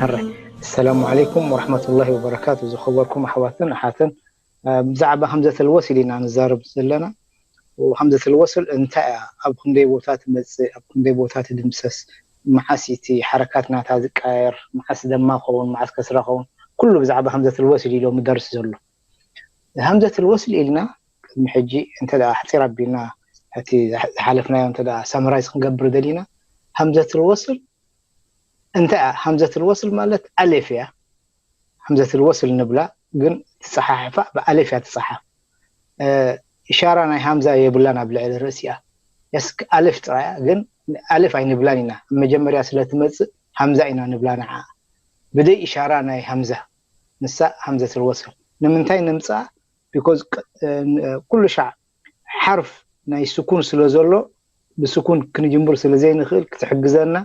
ሕራይ። ኣሰላሙ ዓለይኩም ወረሕመቱላሂ ወበረካቱ። ዝኸበርኩም ኣሕዋትን ኣሓትን፣ እ፣ ብዛዕባ ሃምዘተል ወስል ኢና ንዛረብ ዘለና። ወሃምዘተል ወስል እንታይ እያ? ኣብ ክንደይ ቦታ ትመጽእ? ኣብ ክንደይ ቦታ ትድምሰስ? መዓስ እቲ ሓረካት ናታ ዝቀያየር? መዓስ ደማ ክኸውን? መዓስ ከስራ ክኸውን? ኩሉ ብዛዕባ ሃምዘተል ወስል ኢሎም ደርሲ ዘሎ። ሃምዘተል ወስል ኢልና ቅድሚ ሕጂ እንተ ደኣ ኣሕጺር ኣቢልና እቲ ዝሓ-፣ ዝሓለፍናዮ እንተ ደኣ ሳምራይዝ ክንገብር ደሊና፣ ሃምዘተል ወስል እንታይ እያ? ሃምዘተል ወስል ማለት ኣሌፍ እያ። ሃምዘተል ወስል ንብላ፣ ግን ትጸሓሕፋ ብኣሌፍ እያ ትጸሓፍ። እ፣ ኢሻራ ናይ ሃምዛ የብላን ኣብ ልዕሊ ርእሲኣ። የስ ኣሌፍ ጥራይ እያ፣ ግን ኣሌፍ ኣይንብላን ኢና። ኣብ መጀመርያ ስለ ትመጽእ ሃምዛ ኢና ንብላ ንዓ። ብደይ ኢሻራ ናይ ሃምዛ። ንሳ ሃምዘተል ወስል። ንምንታይ ነምጽኣ? ቢኮዝ ቅ-፣ እ፣ ኩሉ ሻዕ ሓርፍ ናይ ስኩን ስለ ዘሎ፣ ብስኩን ክንጅምር ስለ ዘይንኽእል ክትሕግዘና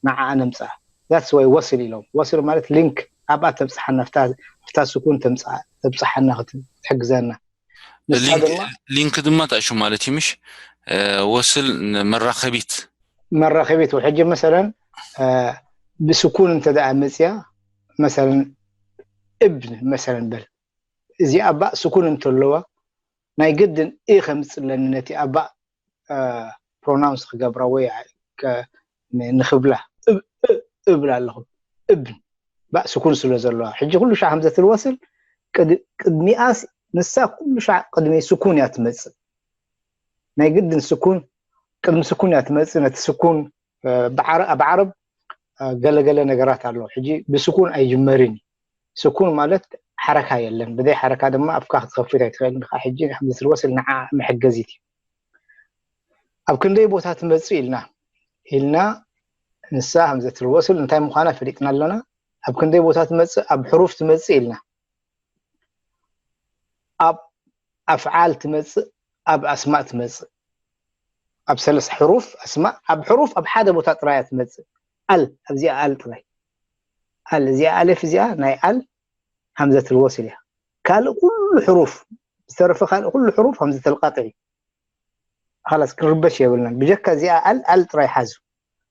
ንዓኣ ነምጽኣ። That's why ወስል ኢሎም። ወስል ማለት ሊንክ፣ ኣብኣ ተብጽሓና፣ ኣብታ፣ ኣብታ ስኩን ተምጽኣ፣ ተብጽሓና ክት-፣ ክትሕግዘና። ንሳ ሊንክ፣ ድማ ሊንክ ድማ ታእሹ ማለት እዩ፣ ምሽ? እ፣ ወስል ን-፣ መራኸቢት። መራኸቢት። ወሕጂ መሰለን፣ እ፣ ብስኩን እንተ ደኣ መጽያ፣ መሰለን እብን መሰለን በል። እዚኣ ባእ ስኩን እንተለዋ፣ ናይ ግድን ኢ ከምጽለኒ ነቲ ኣባእ፣ እ፣ ፕሮናውንስ ክገብራ ወይ ከ-፣ ን-፣ ንኽብላ። እብ-፣ እ-፣ እብል ኣለኹ። እብን። ባእ ስኩን ስለ ዘለዋ። ሕጂ ኩሉ ሻዕ ሃምዘተል ወስል ቅድ-፣ ቅድሚኣስ፣ ንሳ ኩሉ ሻዕ ቅድሚ ስኩን እያ ትመጽእ። ናይ ግድን ስኩን፣ ቅድሚ ስኩን እያ ትመጽእ። ነቲ ስኩን፣ እ፣ ብዓረ-፣ ኣብ ዓረብ፣ እ፣ ገለ ገለ ነገራት ኣሎ። ሕጂ ብስኩን ኣይጅመርን እዩ። ስኩን ማለት ሓረካ የለን። ብዘይ ሓረካ ድማ ኣፍካ ክትኸፍት ኣይትኽእልን ኢኻ። ሕጂ ሃምዘተል ወስል ንዓ መሐገዚት እዩ። ኣብ ክንደይ ቦታ ትመጽእ ኢልና፣ ኢልና ንሳ ሃምዘተል ወስል እንታይ ምዃና ፈሊጥና ኣለና። ኣብ ክንደይ ቦታ ትመጽእ? ኣብ ሕሩፍ ትመጽእ ኢልና። ኣብ ኣፍዓል ትመጽእ፣ ኣብ ኣስማእ ትመጽእ። ኣብ ሰለስተ ሕሩፍ ኣስማእ፣ ኣብ ሕሩፍ ኣብ ሓደ ቦታ ጥራይ እያ ትመጽእ። ኣል፣ ኣብዚኣ ኣል ጥራይ። ኣል፣ እዚኣ ኣሌፍ እዚኣ ናይ ኣል ሃምዘተል ወስል እያ። ካልእ ኩሉ ሕሩፍ፣ ዝተረፈ ካልእ ኩሉ ሕሩፍ ሃምዘተል ቃጥዕ እዩ። ኻላስ ክንርበሽ የብልናን። ብጀካ እዚኣ ኣል፣ ኣል ጥራይ ሓዙ።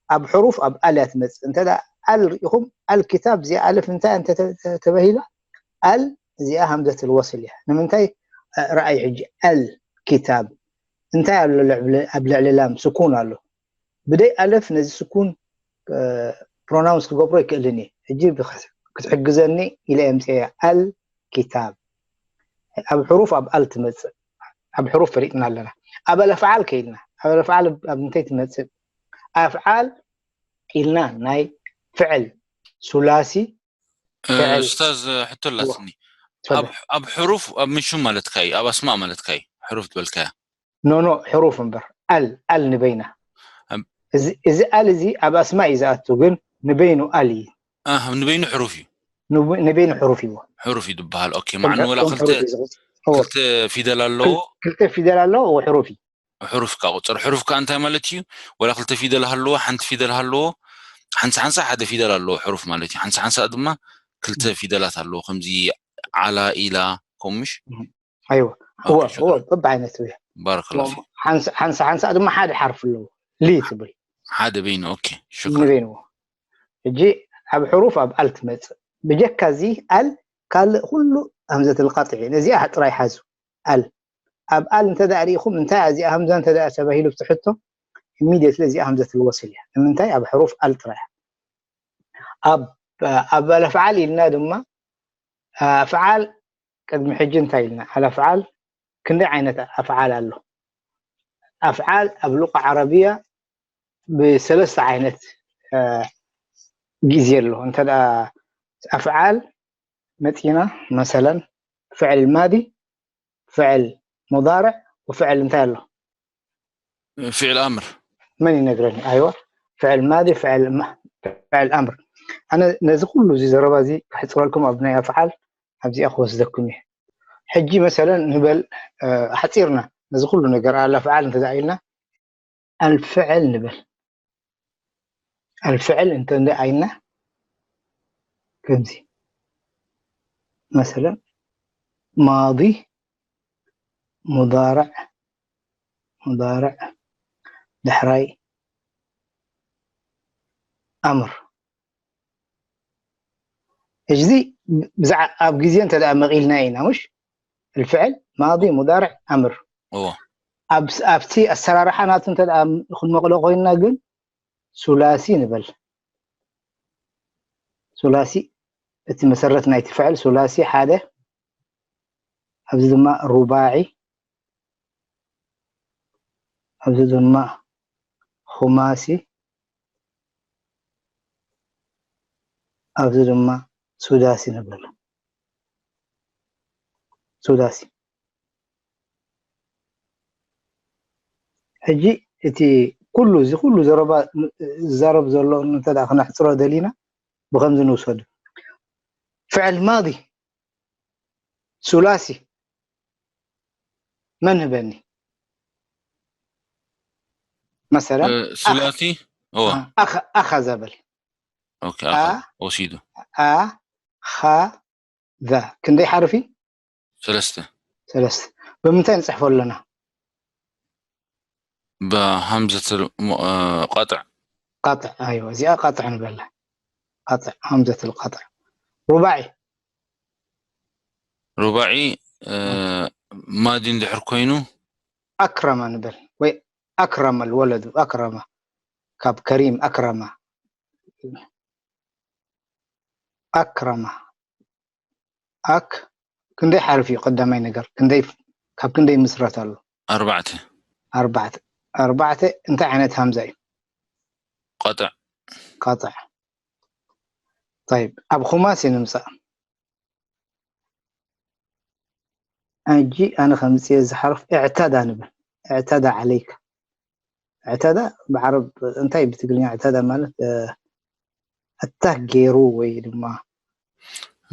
ኣብ ሕሩፍ ኣብ ኣል እያ ትመጽእ። እንተ ደኣ ኣል ርኢኹም፣ ኣል ኪታብ፣ እዚኣ ኣለፍ እንታይ እንተ ተ-፣ ተ-፣ ተባሂላ፣ ኣል እዚኣ ሃምዘተል ወስል እያ። ንምንታይ? እ፣ ረኣይ ሕጂ፣ ኣል ኪታብ። እንታይ ኣሎ ልዕሊ-፣ ኣብ ልዕሊ ላም? ስኩን ኣሎ። ብደይ ኣለፍ ነዚ ስኩን፣ እ፣ ፕሮናውንስ ክገብሮ ኣይክእልን እየ። ሕጂ ብኸ-፣ ክትሕግዘኒ ኢለ እየ ኣምፅኤያ። ኣል ኪታብ። ኣብ ሕሩፍ ኣብ ኣል ትመጽእ። ኣብ ሕሩፍ ፈሊጥና ኣለና። ኣብ ኣልኣፍዓል ከይድና። ኣብ ኣልኣፍዓል ኣብ፣ ኣብ እንታይ ትመጽእ? ኣፍዓል ኢልና ናይ ፍዕል ሱላሲ እ፣ ፍዕል። ኡስታዝ፣ ሕቶ ኣላትኒ። ትፈضل። ኣብ፣ ኣብ ሕሩፍ፣ ኣብ ምሹም ማለትካ እዩ፣ ኣብ ኣስማእ ማለትካ እዩ፣ ሕሩፍ ትበልካያ። ኖ፣ ኖ፣ ሕሩፍ እምበር። ኣል፣ ኣል ንበይና። እም። እዚ፣ እዚ ኣል እዚ ኣብ ኣስማእ እዩ ዝኣቱ፣ ግን ንበይኑ ኣል እዩ። ኣህ፣ ንበይኑ ሕሩፍ እዩ። ንበ-፣ ንበይኑ ሕሩፍ እዩ። ሕሩፍ እዩ ዝበሃል። ኦኬ፣ ከም መዓኑ ወላ ከም ክልተ፣ ሕሩፍ እዩ ዝቑጽር። እዎ። ክልተ ፊደል ኣለዎ? ክል-፣ ክልተ ፊደል ኣለዎ፣ እዎ፣ ሕሩፍ እዩ። ሕሩፍ ክቁጸር። ሕሩፍ ከኣ እንታይ ማለት እዩ? ወላ ክልተ ፊደል ሃለዎ፣ ሓንቲ ፊደል ሃለዎ፣ ሓንሳ ሓንሳ ሓደ ፊደል ኣለዎ ሕሩፍ ማለት እዩ። ሓንሳ ሓንሳ ድማ ክልተ ፊደላት ኣለዎ። ከምዚ ዓላ፣ ኢላ፣ ከምኡ ምሽ? እም። ኣይወ። ኦኬ፣ እዎ፣ እዎ፣ ሹክራን። በብዓይነቱ እዩ። ባረከላሁ ፊክ። ሓንሳ፣ ሓንሳ፣ ሓንሳ ድማ ሓደ ሓርፍ ኣለዎ። ሊ ትብል። ሓደ በይኑ፣ ኦኬ፣ ሹክራን። ንበይኑ። ሕጂ ኣብ ሕሩፍ ኣብ ኣል ትመጽእ። ብጀካ እዚ ኣል ካልእ ኩሉ ሃምዘተል ቃጥዕ እዩ። ነዚኣ ጥራይ ሓዙ። ኣል። ኣብ ኣል እንተ ደኣ ርኢኹም፣ እንታይ እያ እዚኣ ሃምዛ እንተ ደኣ ተባሂሉ ብትሕቶ፣ ኢሚድየትሊ እዚኣ ሃምዘተል ወስል እያ። ንምንታይ? ኣብ ሕሩፍ ኣል ጥራይ እያ። ኣብ፣ ኣብ ኣልኣፍዓል ኢልና ድማ፣ ኣፍዓል ቅድሚ ሕጂ እንታይ ኢልና? ኣልኣፍዓል ክንደይ ዓይነት ኣፍዓል ኣሎ? ኣፍዓል ኣብ ሉቃ ዓረብያ ብሰለስተ ዓይነት፣ እ፣ ግዜ ኣሎ። እንተ ደኣ ኣፍዓል መጺና፣ መሰለን፣ ፍዕል ማዲ፣ ፍዕል ሙዳርዕ፣ ወፍዕል እንታይ ኣሎ? ፍዕል ኣምር። መን ይነግረኒ? ኣይዋ፣ ፍዕል ማዲ፣ ፍዕል ማ-፣ ፍዕል ኣምር። ኣነ ነዚ ኩሉ እዚ ዘረባ እዚ ከሕጽረልኩም ኣብ ናይ ኣፍዓል ኣብዚኣ ክወስደኩም እየ። ሕጂ መሰለን ንበል፣ እ፣ ኣሕጺርና ነዚ ኩሉ ነገር ኣል ኣፍዓል እንተ ደኣ ኢልና፣ ኣልፍዕል ንበል። ኣልፍዕል እንተ እንደ ኣይና ከምዚ መሰለን ማዲ፣ ሙዳርዕ፣ ሙዳርዕ፣ ዳሕራይ ኣምር። ሕጂ እዚ ብዛዕ-፣ ኣብ ግዜ እንተ ደኣ መቒልና ኢና፣ ምሽ? الفعل ماضي مضارع أمر። እዎ። ኣብ-፣ ኣብቲ ኣሰራርሓ ናቱ እንተ ደኣ ክንመቕሎ ኮይንና ግን ሱላሲ ንበል። ሱላሲ እቲ መሰረት ናይቲ ፍዕል ሱላሲ ሓደ፣ ኣብዚ ድማ ሩባዒ፣ ኣብዚ ድማ ኹማሲ፣ ኣብዚ ድማ ሱዳሲ ንብሎ። ሱዳሲ። ሕጂ እቲ ኩሉ፣ እዚ ኩሉ ዘረባ ዝዛረብ ዘሎ እንተ ደኣ ክነሕጽሮ ደሊና ብኸምዚ ንውሰዱ። ፍዕል ማዲ ሱላሲ መን ህበኒ? መሰለን፣ እ፣ ሱላሲ፣ እዎ። ኣ-፣ ኣኸ-፣ ኣኸዘ በል። ኦኬ፣ ኣ-፣ ኣኸ-፣ ወሲዱ። ኣ-፣ ኸ-፣ ዘ። ክንደይ ሓርፊ? ሰለስተ። ሰለስተ። ብምንታይ ንጽሕፎ ኣለና? ብሃምዘት ሙ-፣ እ፣ ቃጥዕ። ቃጥዕ፣ ኣይወ፣ እዚኣ ቃጥዕ ንበላ። ቃጥዕ፣ ሃምዘት ቃጥዕ። ሩባዒ። ሩባዒ፣ እ፣ ማዲ እንድሕር ኮይኑ? ኣክረመ ንበል። ወይ ኣክረመ ልወለዱ፣ ኣክረመ። ካብ ከሪም፣ ኣክረመ። ኣክረመ። ኣክ፣ ክንደይ ሓርፍ እዩ ቀዳማይ ነገር? ክንደይ፣ ካብ ክንደይ ይምስረት ኣሎ? ኣርባዕተ። ኣርባዕተ። ኣርባዕተ እንታይ ዓይነት ሃምዛ እዩ? ቃጥዕ። ቃጥዕ። ጠይብ፣ ኣብ ኹማሲ ንምጻእ። ሕጂ ኣነ ከምጽእ እዚ ሓርፍ እዕተዳ ንብል። እዕተዳ ዓለይካ። እዕተዳ ብዓረብ እንታይ ብትግርኛ እዕተዳ ማለት፣ እ፣ ኣታክ ገይሩ ወይ ድማ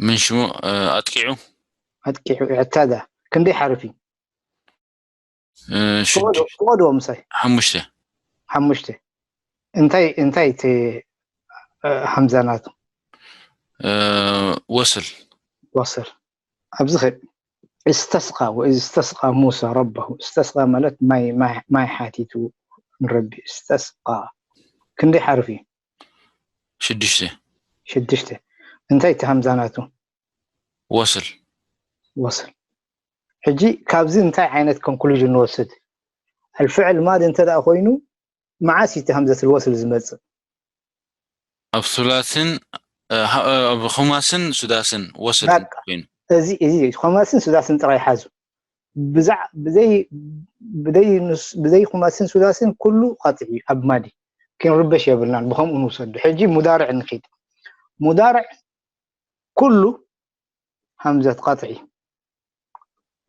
ምን ሽሙ፣ እ፣ ኣጥቂዑ። ኣጥቂዑ። እዕተዳ ክንደይ ሓርፍ እዩ? እ፣ ፍቐዶ-፣ ሽዱሽተ። ፍቐድዎ ምሳይ። ሓሙሽተ። ሓሙሽተ። እንታይ፣ እንታይ እቲ፣ እ፣ ሃምዛ ናቱ? እ፣ ወስል። ወስል። ኣብዚ ኸ-፣ እስተስቃ ወኢዝ እስተስቃ ሙሳ ረበሁ። እስተስቃ ማለት ማይ፣ ማይ፣ ማይ ሓቲቱ ንረቢ። እስተስቃ። ክንደይ ሓርፍ እዩ? ሽዱሽተ። ሽዱሽተ። እንታይ እቲ ሃምዛ ናቱ? ወስል። ወስል። ሕጂ ካብዚ እንታይ ዓይነት ኮንክሉዥን ንወስድ? ኣልፍዕል ማዲ እንተ ደኣ ኮይኑ መዓስ እዩ እቲ ሃምዘት ልወስል ዝመጽእ? ኣብ ሱላስን፣ እ፣ ሃ-፣ እ፣ ኣብ ኹማስን ሱዳስን ወስል በቃ። ኮይኑ። እዚ፣ እዚ ኹማስን ሱዳስን ጥራይ ሓዙ። ብዛዕ-፣ ብዘይ፣ ብዘይ ንስ-፣ ብዘይ ኹማስን ሱዳስን ኩሉ ቃጥዒ እዩ ኣብ ማዲ። ክንርበሽ የብልናን፣ ብኸምኡ ንውሰዱ። ሕጂ ሙዳርዕ ንኺድ። ሙዳርዕ ኩሉ ሃምዘት ቃጥዒ።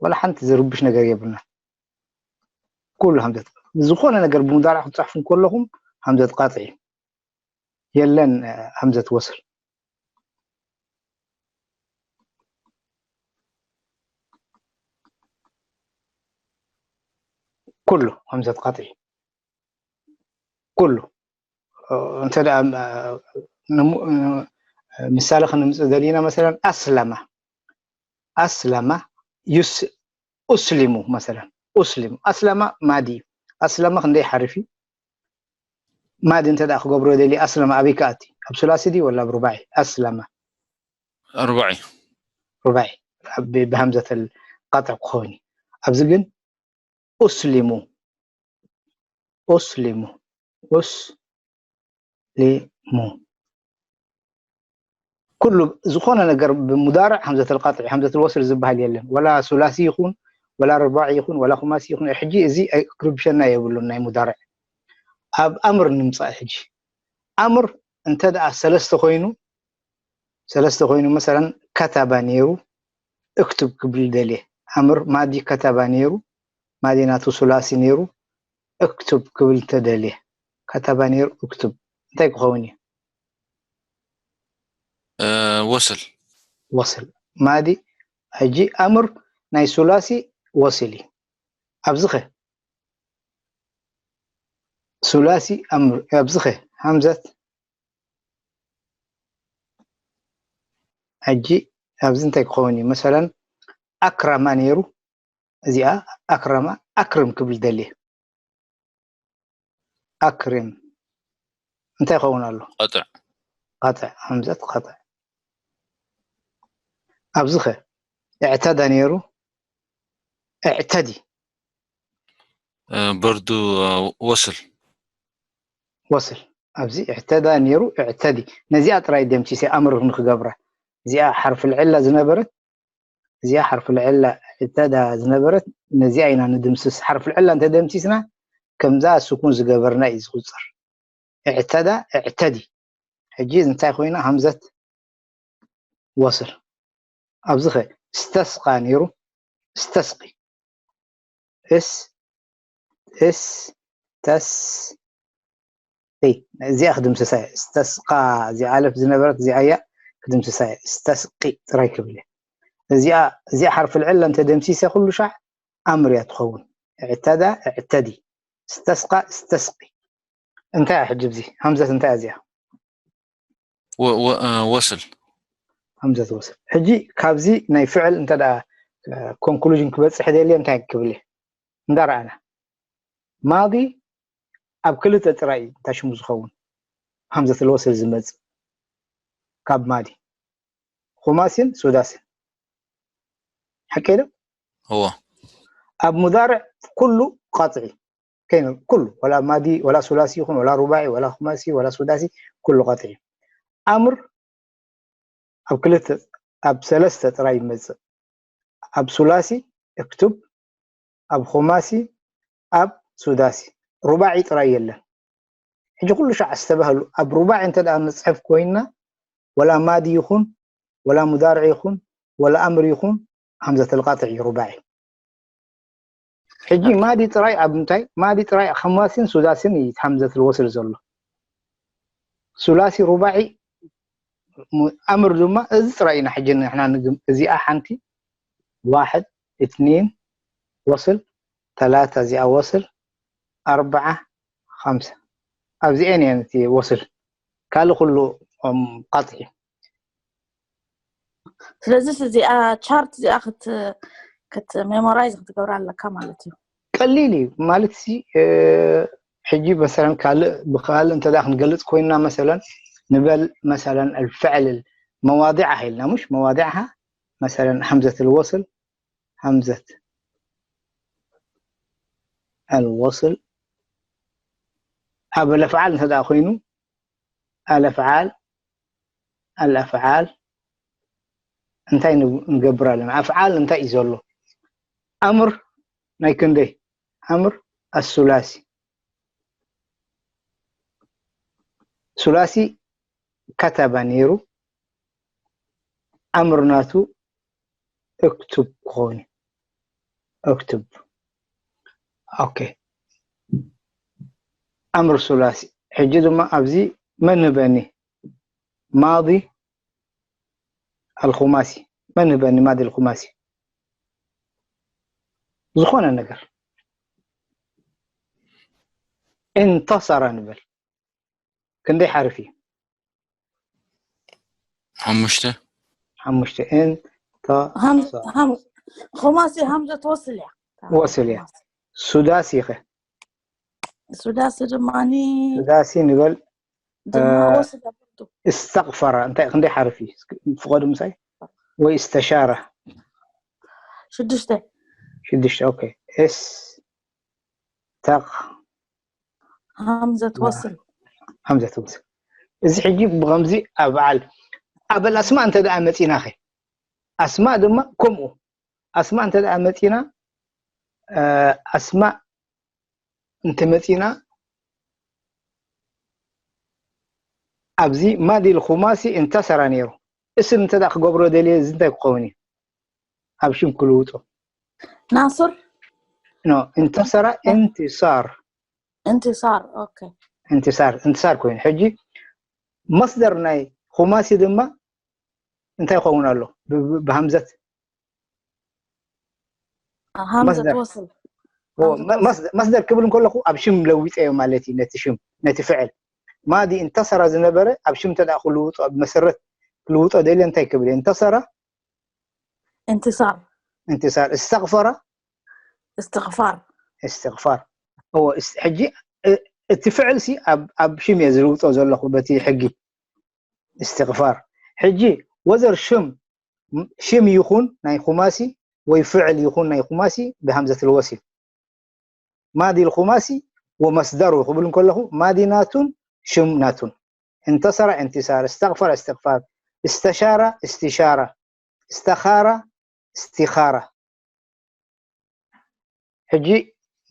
ወላ ሓንቲ ዝርብሽ ነገር የብልናን። ኩሉ ሃምዘት። ዝኾነ ነገር ብሙዳርዕ ክትጽሕፉ እንከለኹም ሃምዘት ቃጥዒ። የለን፣ እ፣ ሃምዘት ወስል። ኩሉ ሃምዘት ቃጥዒ። ኩሉ። እ፣ እንተ ደኣ፣ እ፣ ንሙ-፣ እ፣ ምሳሌ ክንምጽእ ደሊና፣ መሰለን፣ ኣስለማ። ኣስለማ ዩስ-፣ ኡስሊሙ፣ መሰለን፣ ኡስሊሙ። ኣስለማ ማዲ እዩ። ኣስለማ ክንደይ ሓርፍ እዩ? ማዲ እንተ ደኣ ክገብሮ ደልየ፣ ኣስለማ ኣበይ ክኣቲ? ኣብ ሱላሲ ድዩ ወላ ኣብ ሩባዒ? ኣስለማ። ሩባዒ። ሩባዒ። ብ-፣ ብሃምዘተል ቃጥዕ ክኸውን እዩ። ኣብዚ ግን ኡስሊሙ። ኡስሊሙ። ኡስሊሙ። ኩሉ ዝኾነ ነገር ብሙዳርዕ ሃምዘተል ቃጥዒ፣ ሃምዘተል ወስል ዝበሃል የለን። ወላ ሱላሲ ይኹን፣ ወላ ርባዒ ይኹን፣ ወላ ኹማሲ ይኹን፣ ሕጂ እዚ ኣይ-፣ ክርብሸና የብሉን ናይ ሙዳርዕ። ኣብ ኣምር ንምጻእ ሕጂ። ኣምር እንተ ደኣ ሰለስተ ኮይኑ፣ ሰለስተ ኮይኑ፣ መሰለን፣ ከተበ ነይሩ፣ እክቱብ ክብል ደልየ። ኣምር ማዲ ከተበ ነይሩ፣ ማዲ ናቱ ሱላሲ ነይሩ፣ እክቱብ ክብል ተደልየ። ከተበ ነይሩ፣ እክቱብ። እንታይ ክኸውን እዩ? እ፣ ወስል። ወስል። ማዲ፣ ሕጂ ኣምር ናይ ሱላሲ ወስል እዩ። ኣብዚ ኸ? ሱላሲ ኣምር፣ ኣብዚ ኸ? ሃምዘት። ሕጂ ኣብዚ እንታይ ክኸውን እዩ? መሰለን፣ ኣክረማ ነይሩ፣ እዚኣ ኣክረማ፣ ኣክርም ክብል ደልየ። أكرم እንታይ ይኸውን ኣሎ? قطع قطع همزة قطع። ኣብዚኸ اعتدى ነይሩ اعتدي آه، برضو آه، وصل وصل ኣብዚ اعتدى ነይሩ اعتدي ነዚኣ ጥራይ ደምሲሰ أمر ንክገብራ እዚኣ حرف العلة ዝነበረት እዚኣ حرف العلة اعتدى ዝነበረት ነዚኣ ኢና ንድምስስ حرف العلة እንተደምሲስና ከምዛ ስኩን ዝገበርና እዩ ዝቁፅር اعتدى اعتدي ሕጂ እንታይ ኮይና همزة وصل ኣብዚኸ استسقى ነይሩ استسقي اس اس تس ይ እዚኣ ክድምስሳ እየ استسقى እዚኣ ألف ዝነበረት እዚኣ እያ ክድምስሳ እየ استسقي ጥራይ ክብል እየ እዚኣ እዚኣ حرف العلة እንተደምሲሰ ኩሉ ሻዕ أمر እያ ትኸውን اعتدى اعتدي استسقى استسقي እንታይ እያ ሕጂ እዚ همزة እንታይ እያ እዚኣ و... و... آه، وصل همزة وصل ሕጂ ካብዚ ናይ ፍዕል እንተ ደኣ ኮንክሉዥን ክበፅሕ ደልየ እንታይ ክብል እየ እንዳረኣና ማዲ ኣብ ክልተ ጥራይ እዩ እንታይ ሽሙ ዝኸውን همزة الوصل ዝመፅእ ካብ ማዲ خماسي ን سداسي ን ሓቂ ዶ هو ኣብ مضارع ኩሉ قطعي كاين كل ولا ماضي ولا ثلاثي يكون ولا رباعي ولا خماسي ولا سداسي كل قطعي أمر ኣብ ክልተ ኣብ ሰለስተ ጥራይ ይመጽእ ኣብ ثلاثي اكتب ኣብ خماسي ኣብ سداسي رباعي ጥራይ የለን ሕጂ ኩሉ ሻዕ ኣስተባህሉ ኣብ رباعي እንተ ደኣ ንጽሕፍ ኮይና ولا ماضي ይኹን ولا مضارع ይኹን ولا أمر ይኹን همزة القطع እዩ رباعي ሕጂ ማዲ ጥራይ ኣብ ምንታይ ማዲ ጥራይ خماسي ን سداسي ን እዩ همزة الوصل ዘሎ ثلاثي رباعي أمر ድማ እዚ ጥራይ ኢና ሕጂ ንሕና ንግም እዚኣ ሓንቲ واحد اثنين وصل ثلاثة እዚኣ وصل أربعة خمسة ኣብዚኤን እየን እቲ وصل ካልእ ኩሉ قطعي ስለዚ እዚኣ ቻርት እዚኣ ክት ክት ሜሞራይዝ ክትገብራ ኣለካ ማለት እዩ ቀሊል እዩ ማለት ሲ ሕጂ መሰለን ካልእ ብካልእ እንተ ክንገልፅ ኮይና መሰለን ንበል መሰለን الفعل مواضعها ኢልና مش مواضعها መሰለን همزة الوصل همزة الوصل ኣብ الأفعال እንተ ኮይኑ الأفعال الأفعال እንታይ ንገብር ኣለና ኣፍዓል እንታይ እዩ ዘሎ أمر ናይ ክንደይ أمر الثلاثي ثلاثي كتب ነይሩ أمر ናቱ اكتب ክኸውን اكتب okay أمر ثلاثي ሕጂ ድማ ኣብዚ መን ንበኒ ماضي الخماسي መን ንበኒ ماضي الخماسي ዝኾነ ነገር انتصر ንበል ክንደይ ሓርፍ እዩ ሓሙሽተ ሓሙሽተ انتصر خماسي همزة وصل እያ وصل እያ سداسي ኸ سداسي ድማ سداسي ንበል ድማ وصل እያ استغفر እንታይ ክንደይ ሓርፍ እዩ ፍቐዱ ምሳይ ወይ استشار ሽዱሽተ ሽዱሽተ okay استغ همزة وصل همزة وصل እዚ ሕጂ ብኸምዚ ኣፍዓል ኣብ الأسماء እንተ ደኣ መፂና ኸ ኣስማእ ድማ ከምኡ ኣስማእ እንተ ደኣ መፂና ኣስማእ እንተ መፂና ኣብዚ ماضي الخماسي انتصر ነይሩ እስም እንተ ደኣ ክገብሮ ደልየ እዚ እንታይ ክኸውን እዩ ኣብ ሽም ክልውጦ ناصر no انتصر انتصار انتصار okay انتصار انتصار ኮይኑ ሕጂ مصدر ናይ خماسي ድማ እንታይ ይኸውን ኣሎ ብهمزة همزة وصل مصدر ክብል ከለኹ ኣብ ሽም ለዊጠዮ ማለት እዩ ነቲ ሽም ነቲ ፍዕል ماضي انتصر ዝነበረ ኣብ ሽም እንተ ክልውጦ ኣብ መሰረት ክልውጦ ደልየ እንታይ ክብል انتصر انتصار انتصار استغفر استغفار استغفار ሕጂ እቲ ፍዕል ሲ ኣብ ኣብ ሽም እየ ዝልውጦ ዘለኹ በቲ ሕጊ እስትቕፋር። ሕጂ ወዘር ሽም ሽም ይኹን ናይ ኹማሲ ወይ ፍዕል ይኹን ናይ ኹማሲ ብሃምዘት ልወሲል ማዲ ልኹማሲ ወመስደሩ ክብል እንከለኹ ማዲ ናቱን ሽም ናቱን። እንተሰራ እንቲሳር፣ እስተቕፈረ እስትቕፋር፣ እስተሻረ እስቲሻረ፣ እስተኻረ እስቲኻረ። ሕጂ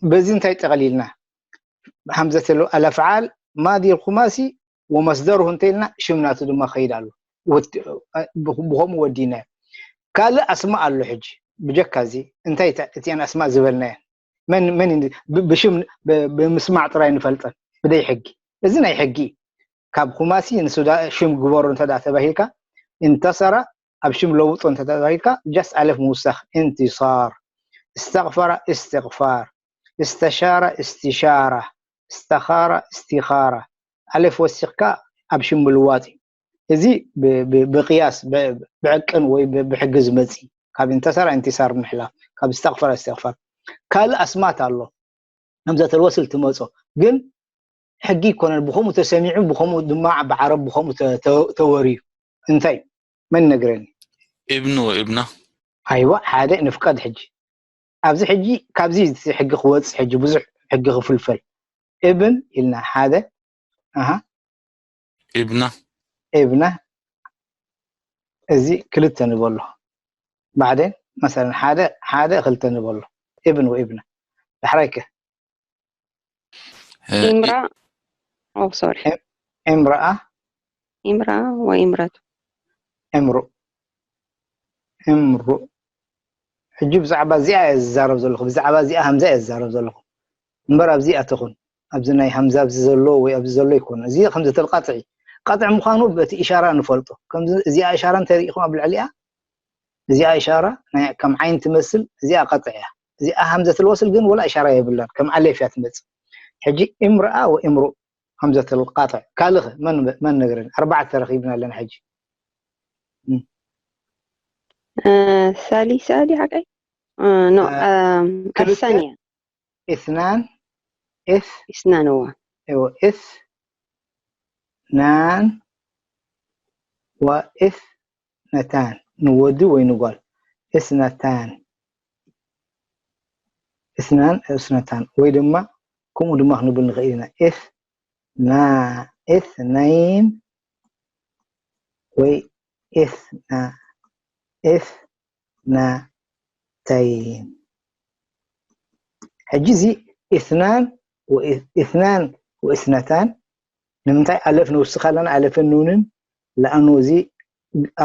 በዚ እንታይ ጠቕሊልና? ሃምዘት ኣልኣፍዓል ማዲ ልኹማሲ ወመስደሩ እንተኢልና ሽም ናቱ ድማ ከይድ ኣሎ። ብኸምኡ ወዲና ካልእ ኣስማእ ኣሎ። ሕጂ ብጀካ እዚ እንታይ እቲኣን ኣስማእ ዝበልናየን መን መን ብሽም ብምስማዕ ጥራይ ንፈልጠን ብደይ ሕጊ። እዚ ናይ ሕጊ ካብ ኩማሲ ንሱዳ ሽም ግበሩ እንተ ተባሂልካ፣ እንተሰራ ኣብ ሽም ለውጦ እንተ ተባሂልካ ጃስ ኣለፍ ምውሳኽ። እንቲሳር፣ እስተቕፈረ እስትቕፋር፣ እስተሻረ እስቲሻራ፣ እስተኻረ እስቲኻራ፣ ኣለፍ ወሲኽካ ኣብ ሽም ምልዋጥ እዩ። እዚ ብቅያስ ብዕቅን ወይ ብሕጊ ዝመፅ፣ ካብ እንተሳር እንቲሳር ምሕላፍ፣ ካብ እስተቕፈር እስተቕፋር። ካልእ ኣስማት ኣሎ። همزة الوصل ትመጾ ግን ሕጊ ይኮነን። ብኸምኡ ተሰሚዑ፣ ብኸምኡ ድማ ብዓረብ ብኸምኡ ተወርዩ። እንታይ መን ነግረኒ? ابن وابنة. ኣይዋ ሓደ ንፍቀድ ሕጂ ኣብዚ ሕጂ ካብዚ ሕጊ ክወጽእ ሕጂ ብዙሕ ሕጊ ክፍልፈል። ابن ኢልና ሓደ ኣሃ ابنة. ابنة እዚ ክልተ ንበሎ። بعدين مثلا ሓደ ሓደ ክልተ ንበሎ። ابن وابنة. ዳሕራይከ امرأة. أو سوري. امرأة. امرأة وامرأة. امرؤ. امرؤ. ሕጂ ብዛዕባ እዚኣ እየ ዝዛረብ ዘለኹ። ብዛዕባ እዚኣ همزة እየ ዝዛረብ ዘለኹ። እምበር ኣብዚኣ ትኹን ኣብዚ ናይ همزة ኣብዚ ዘሎ ወይ ኣብዚ ዘሎ ይኮን። እዚ همزة القطع እዩ። قطع ምዃኑ በቲ إشارة ንፈልጦ። ከምዚ እዚኣ إشارة እንተሪኢኹም ኣብ ልዕሊኣ እዚኣ إشارة ናይ ከም ዓይኒ ትመስል እዚኣ قطع እያ። እዚኣ همزة الوصل ግን ولا إشارة የብላን ከም ኣለፍ እያ ትመጽእ። ሕጂ امرأة وامرؤ همزة القطع ካልእ መን መን ነግረን ኣርባዕተ ረኺብና ኣለና ሕጂ። ثالثة دي حقي؟ نو ክልተ الثانية. اثنان إث اثنان هو. إيوه إثنان وإثنتان ንወዲ ወይ ንጓል اثنتان اثنان اثنتان ወይ ድማ ከምኡ ድማ ክንብል ንኽእል ኢና إثنا اثنين ወይ إثنا إثنتين ሕጂ እዚ اثنان اثنان واثنتان ንምንታይ ኣለፍ ንውስኽ ኣለና ኣለፍን ኑንን لأنه እዚ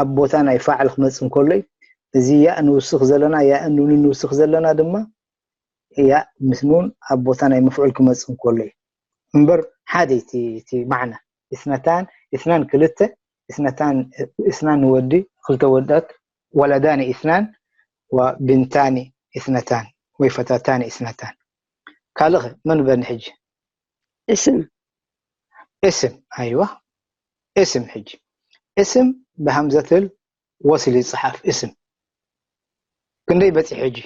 ኣብ ቦታ ናይ ፋዕል ክመጽእ እንከሎ እዩ። እዚ ያእ ንውስኽ ዘለና ያእን ኑንን ንውስኽ ዘለና ድማ ያእ ምስ ኑን ኣብ ቦታ ናይ መፍዑል ክመጽእ እንከሎ እዩ። እምበር ሓደ እቲ እቲ ማዕና اثنتان اثنان ክልተ اثنتان اثنان ንወዲ ክልተ ወዳት ولدان اثنان وبنتان اثنتان ወይ فتاتان اثنتان ካልእ መን በኒ ሕጂ اسم اسم ኣይዋ اسم ሕጂ اسم ብሃምዘትል ወስል ይጽሓፍ اسم ክንደይ በጺሕ ሕጂ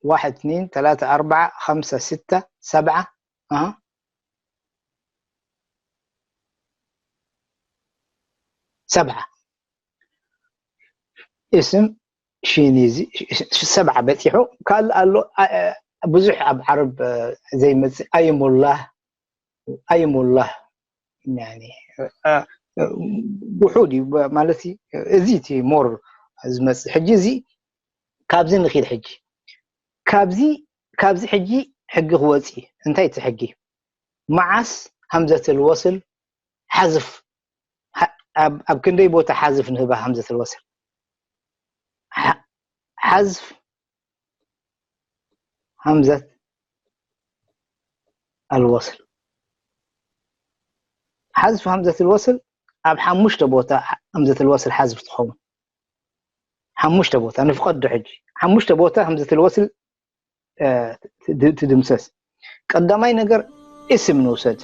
واحد اثنين ثلاثة أربعة خمسة ستة سبعة أها سبعة اسم شينيزي سبعة በጺሑ ካልእ ኣሎ ብዙሕ ኣብ ዓረብ ዘይመጽእ ኣይሙላህ ኣይሙላህ ውሑድ እዩ ማለት እዚ እቲ more ዝመጽእ ሕጂ እዚ ካብዚ ንኺድ ሕጂ ካብዚ ካብዚ ሕጂ ሕጊ ክወጽእ እንታይ እቲ ሕጊ መዓስ همزة الوصل حذف ኣብ ክንደይ ቦታ حذف ንህባ همزة الوصل حذف همزة الوصل حذف همزة الوصل ኣብ ሓሙሽተ ቦታ همزة الوصل حذف ትኸውን ሓሙሽተ ቦታ ንፍቀዶ ሕጂ ሓሙሽተ ቦታ همزة الوصل ትድምሰስ ቀዳማይ ነገር اسم ንውሰድ